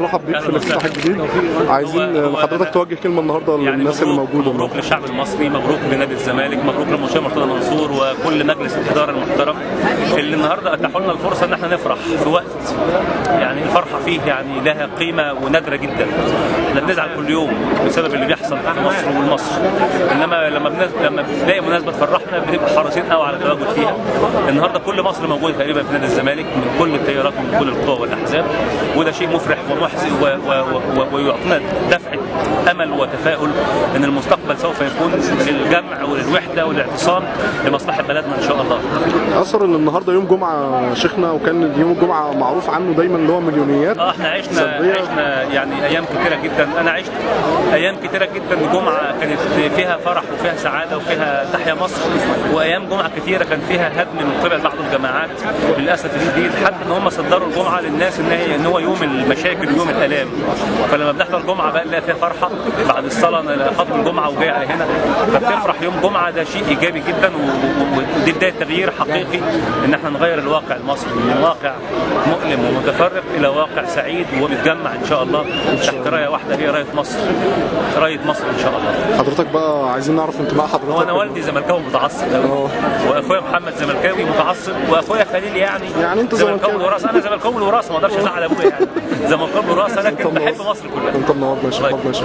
نرحب بيك في الافتتاح الجديد. عايزين حضرتك توجه كلمة النهارده للناس اللي موجودة. مبروك للشعب المصري، مبروك لنادي الزمالك، مبروك للمستشار مرتضى منصور وكل مجلس الادارة المحترم اللي النهارده اتاحوا لنا الفرصة ان احنا نفرح في وقت يعني الفرحة فيه يعني لها قيمة ونادرة جدا. احنا بنزعل كل يوم بسبب اللي بيحصل في مصر والمصر، انما لما بنلاقي مناسبة تفرحنا بنبقى حريصين قوي على التواجد فيها. النهارده كل مصر موجودة تقريبا في نادي الزمالك من كل التيارات ومن كل القوى والاحزاب، وده شيء مفرح ومحزن ويعطينا دفعه امل وتفاؤل ان المستقبل سوف يكون للجمع وللوحده والاعتصام لمصلحة بلدنا ان شاء الله. اثر ان النهارده يوم جمعه شيخنا، وكان يوم الجمعة معروف عنه دايما اللي هو مليونيات. احنا عشنا يعني ايام كثيرة جدا. انا عشت ايام كثيرة جدا، جمعه كانت فيها فرح وفيها سعادة وفيها تحيا مصر، وايام جمعه كثيرة كان فيها هدم من قبل بعض الجماعات للاسف الشديد، حتى ان هم صدروا الجمعة للناس ان هو يوم المشاكل ويوم الالام. فلما بنحضر جمعه بقى نلاقي فيها فرحه بعد الصلاة، انا خطب الجمعة وجاي على هنا، فبتفرح يوم جمعه. ده شيء ايجابي جدا، ودي بداية تغيير حقيقي ان احنا نغير الواقع المصري من واقع مؤلم ومتفرق الى واقع سعيد ومتجمع ان شاء الله تحت رايه واحدة، هي رايه مصر، رايه مصر ان شاء الله. حضرتك بقى عايزين نعرف انتماء حضرتك. هو انا والدي زملكاوي متعصب، واخويا محمد زملكاوي متعصب، واخويا خليل يعني انت زملكاوي بالوراثه. انا زملكاوي بالوراثه، ما اقدرش ازعل ابويا يعني، زملكاوي بالوراثه، لكن بحب مصر كلها. انت منورنا يا شيخ.